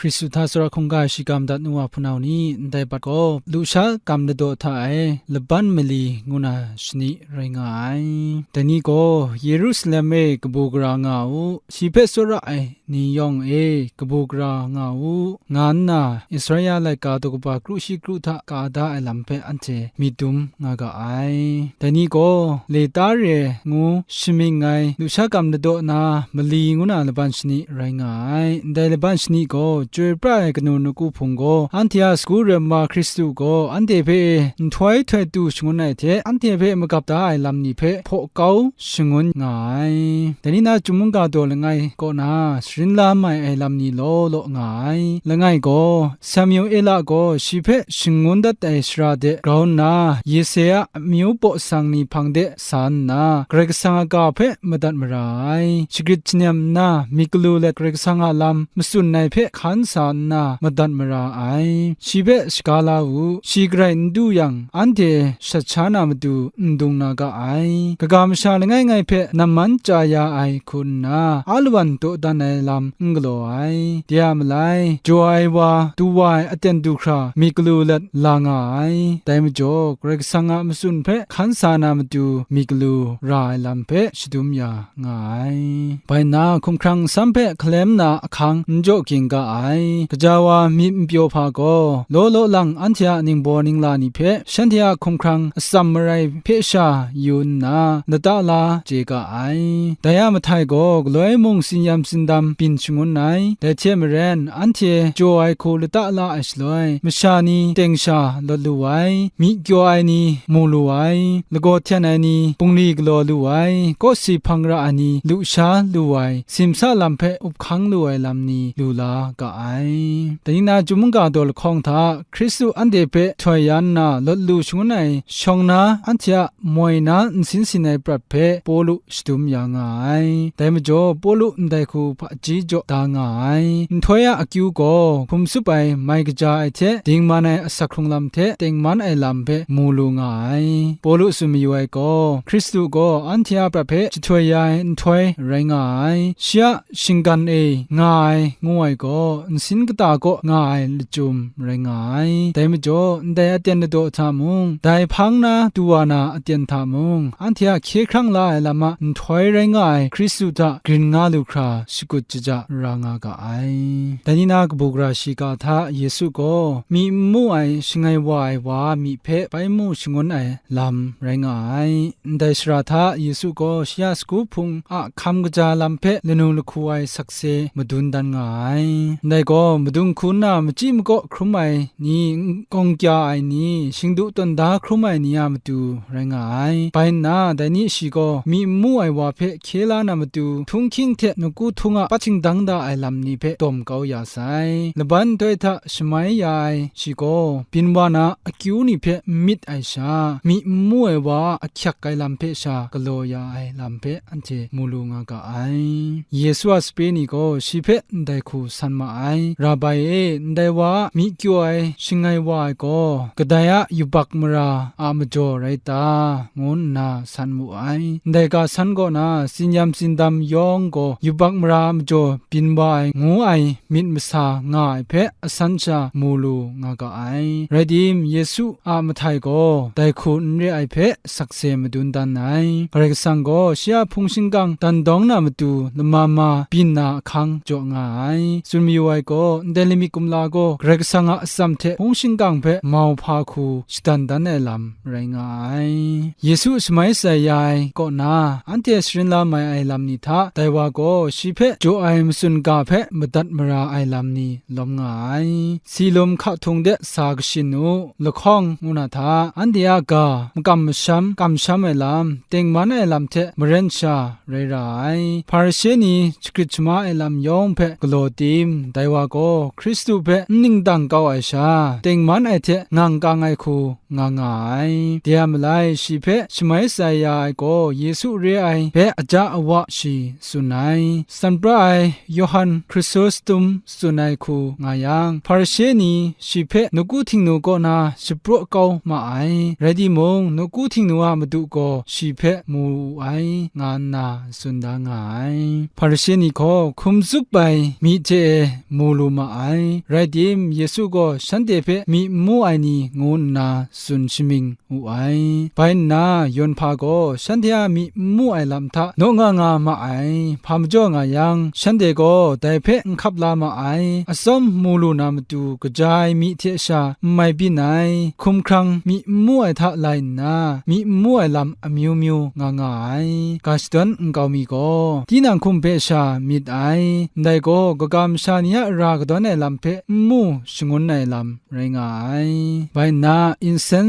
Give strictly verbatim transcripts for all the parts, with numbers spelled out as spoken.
Yesu hta tsawra hkungga ai shigam dat nu wa hpunau ni, ndai bat gaw lusha gam ladaw hta e laban mali ngu na shani rai nga ai. Dai ni gaw Yerusalem e kabu gara nga u, shi hpe tsawra ai ni yawng e kabu gara nga u, nga nna Israela laika daw kaba kru shi kru hta ka da ai lam hpe anhte myit dum nga ga ai. Dai ni gaw Letare ngu shamying ai lusha gam ladaw na mali ngu na laban shani rai nga ai. Ndai laban shani gaw chyoi pra ai kanu nawku hpung gaw, anhte a sagu rem wa Hkristu gaw anhte hpe nhtoi htoi tu shangun ai hte, anhte hpe magap da ai lam ni hpe hpaw kau shangun nga ai. Dai ni na, chyum mungga daw langai kaw na sharin la mai ai lam ni law law nga ai. Langai gaw, Samuela gaw shi hpe shangun dat ai shara de grau nna, Yese a amyu baw sang ni hpang de sa nna, Karai Kasang a ga hpe madat mara ai. Shagrit shanem nna, myit galu let Karai Kasang a lam matsun ai hpe hkan sa nna madat mara ai. Shi hpe shaga la u, shi garai n du yang, anhte shat sha na matu n dung na ga ai. Kaga masha langai ngai hpe namman chya ya ai hku nna, a lawan dawdan ai lam n galaw ai. De a malai, jaw ai wa, du wa ai aten du hkra myit galu let la nga ai. Dai majaw, Karai Kasang a matsun hpe hkan sa na matu myit galu ra ai lam hpe shadum ya nga ai. Bai nna, hkumhkrang nsam hpe hkalem na ahkang n jaw ging ga ai. Gaja wa myit n pyaw hpa gaw, law law lang anhte a ningbaw ningla ni hpe, shanhte a hkumhkrang atsam marai hpe sha yu nna, lata la chye ga ai. Dai a mahtai gaw, galoi mung tsinyam tsindam byin shangun ai. Dai hte maren, anhte jaw ai hku lata la ai shaloi, masha ni teng sha lawt lu ai, myi kyaw ai ni mu lu ai, lagaw hten ai ni bungli galaw lu ai, kawsi hpang ra ai ni lusha lu ai, simsa lam hpe up hkang lu ai lam ni lu la ga ai. Dai ni na, chyum mungga daw lahkawng hta Hkristu anhte hpe htoi ya nna lawt lu shangun ai shawng na, anhte a moi na nsin sin ai prat hpe Pawlu shadum ya nga ai. Dai majaw, Pawlu ndai hku hpaji jaw da nga ai. Nhtoi a akyu gaw hkum tsup ai mai kaja ai hte dingman ai asak hkrung lam hte tengman ai lam hpe mu lu nga ai. Pawlu tsun mayu ai gaw, Hkristu gaw anhte a prat hpe jahtoi ya ai nhtoi rai nga ai. Shi a shinggan e nga ai, ngu ai gaw, nsin kata kaw nga ai lachyum rai nga ai. Dai majaw, ndai aten ladaw hta mung, dai hpang na du wa na aten hta mung, anhte a hkye hkrang la ai lam a nhtoi rai nga ai Hkristu hta grin nga lu hkra shakut shaja ra nga ga ai. Dai ni na, kabu gara shiga hta Yesu gaw myi n mu ai shangai wa ai wa myi hpe bai mu shangun ai lam rai nga ai. Ndai shara hta Yesu gaw shi a sagu hpung a hkam kaja lam hpe lanu lahku ai sakse madun dan nga ai. Ndai gaw madung hku nna machyi makaw hkrum ai ni, n-, kawng kya ai ni, shingdu tawn da hkrum ai ni a matu rai nga ai. Bai nna, dai ni shi gaw myi n mu ai wa hpe hkye la na matu, htunghking hte nawku htung a pat shingdang da ai lam ni hpe dawm kau ya sai. Laban nhtoi hta shamai ya ai shi gaw, byin wa na akyu ni hpe n myit ai sha, myi n mu ai wa a ahkyak ai lam hpe sha galaw ya ai lam hpe anhte mu lu nga ga ai. Yesu a sape ni gaw shi hpe ndai hku san ma ai, "Rabai e, ndai wa a myi kyaw ai shangai wa ai gaw, kadai a yubak mara a majaw rai ta?" ngu nna san mu ai. Ndai ga san kaw na, tsinyam tsindam yawng gaw yubak mara a majaw byin wa ai, ngu ai myit masa nga ai hpe asan sha mu lu nga ga ai. Rai tim, Yesu a mahtai gaw dai hku n re ai hpe sakse madun dan ai. Karai Kasang gaw shi a hpung shingkang dan dawng na matu lama ma byin na ahkang jaw nga ai. Tsun mayu ai gaw, ndai lamik kumla gaw Karai Kasang a atsam hte hpung shingkang hpe mau hpa hku shadan dan ai lam rai nga ai. Yesu shamai shatsai ya ai kaw na, anhte sharin la mai ai lam ni hta, dai wa gaw shi hpe jaw ai matsun ga hpe madat mara ai lam ni lawm nga ai. Silum hka htung de sa kashin u, lahkawng ngu na hta, anhte a ga makam masham, kamsham ai lam, tengman ai lam hte maren sha rai ra ai. Hparishe ni shagrit shama ai lam yawng hpe galaw tim, dai wa gaw Hkristu hpe n ning dang kau ai sha, tengman ai hte ngang kang ai hku nga nga ai. De a malai shi hpe shamai shatsai ya ai gaw Yesu re ai hpe aja awa shi tsun ai. San pra ai Yawhan Hkrisostum tsun ai hku nga yang, Hparishe ni shi hpe nawku Htingnu kaw na shapraw kau ma ai, rai timung, nawku Htingnu a madu gaw shi hpe mu wu ai, nga nna tsun da nga ai. Hparishe ni gaw hkum tsup ai myi hte e mu lu ma ai, rai tim, Yesu gaw shanhte hpe myi n mu ai ni ngu nna tsun shamying wu ai. Bai nna, yawn hpa gaw shanhte a myi n mu ai lam hta naw nga nga ma ai. Hpa majaw nga yang, shanhte gaw dai hpe n hkap la ma ai. Atsawm mu lu na matu kaja ai myi hte sha n mai byin ai, hkumhkrang myi n mu ai hta lai nna, myi n mu ai lam amyu myu nga nga ai. Ga shadawn nkau mi gaw, tinang hkum hpe sha myit ai, ndai gaw kaga masha ni a ra kadawn ai lam hpe n mu shangun ai lam rai nga ai. Bai nna,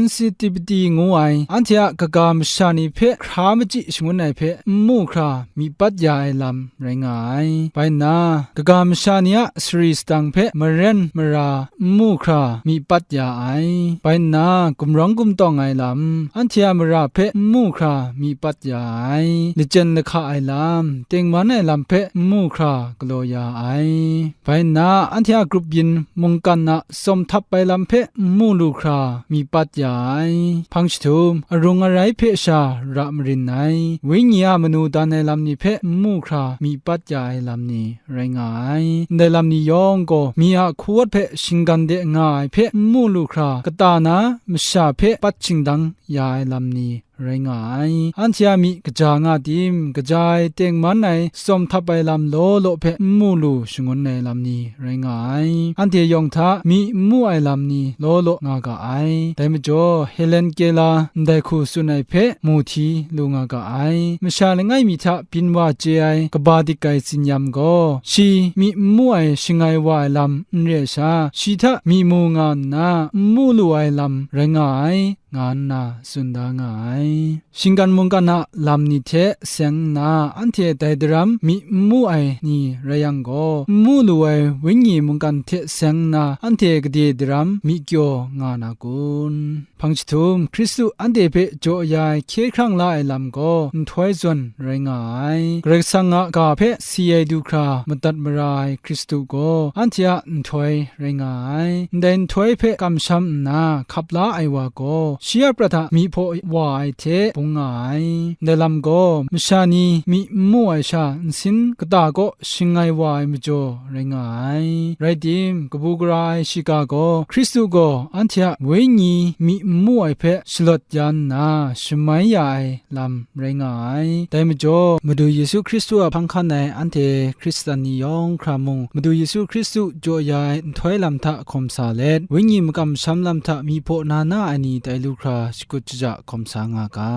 insensitivity ngu ai, anhte a kaga masha ni hpe hkra machyi shangun ai hpe n mu hkra myi pat ya ai lam rai nga ai. Bai nna, kaga masha ni a sari sadang hpe maren mara n mu hkra myi pat ya ai. Bai nna, gumrawng gumtawng ai lam, anhte a mara hpe n mu hkra myi pat ya ai. Lajyen lahka ai lam, tengman ai lam hpe n mu hkra galaw ya ai. Bai nna, anhte a grup yin mungkan a tsawm htap ai lam hpe n mu lu hkra myi pat ya ai. Hpang jahtum, arung arai hpe sha ra marin ai, wenyi a manu dan ai lam ni hpe n mu hkra myi pat ya ai lam ni rai nga ai. Ndai lam ni yawng gaw, myi a hkuwawt hpe shinggan de nga ai hpe n mu lu hkra, kata na masha hpe pat shingdang ya ai lam ni rai nga ai. Anhte a myi kaja nga tim, kaja ai tengman ai tsawm htap ai lam law law hpe n mu lu shangun ai lam ni rai nga ai. Anhte yawng hta myi n mu ai lam ni law law nga ga ai. Dai majaw, Helen Keller ndai hku tsun ai hpe mu hti lu nga ga ai. Masha langai mi hta byin wa chye ai kaba dik ai tsinyam gaw, shi myi n mu ai shangai wa ai lam n re ai sha, shi hta myi mu nga nna, n mu lu ai lam rai nga ai, nga nna tsun da nga ai. Shinggan mungkan a lam ni hte seng nna, anhte dai daram myi n mu ai ni rai yang gaw, n mu lu ai wenyi mungkan hte seng nna, anhte gade daram myi kyaw nga na kun? Hpang jahtum, Hkristu anhte hpe jaw ya ai hkye hkrang la ai lam gaw nhtoi zawn rai nga ai. Karai Kasang a ga hpe si ai du hkra madat mara ai Hkristu gaw anhte a nhtoi rai nga ai. Ndai nhtoi hpe kamsham nna hkap la ai wa gaw, shi a prat a myi hpaw wa ai hte bung nga ai. Ndai lam gaw, masha ni myi n mu ai sha, nsin kata kaw shangai wa ai majaw rai nga ai. Rai tim, kabu gara ai shiga gaw, Hkristu gaw anhte a wenyi myi n mu ai hpe shalawt ya nna, shamai ya ai lam rai nga ai. Dai majaw, Madu Yesu Hkristu a hpang hkan ai anhte Hkristan ni yawng hkra mung, Madu Yesu Hkristu jaw ya ai nhtoi lam hta hkawm sa let, wenyi makam masham lam hta myi hpaw na na ai ni tai lu hkra shakut shaja hkawm sa nga ga.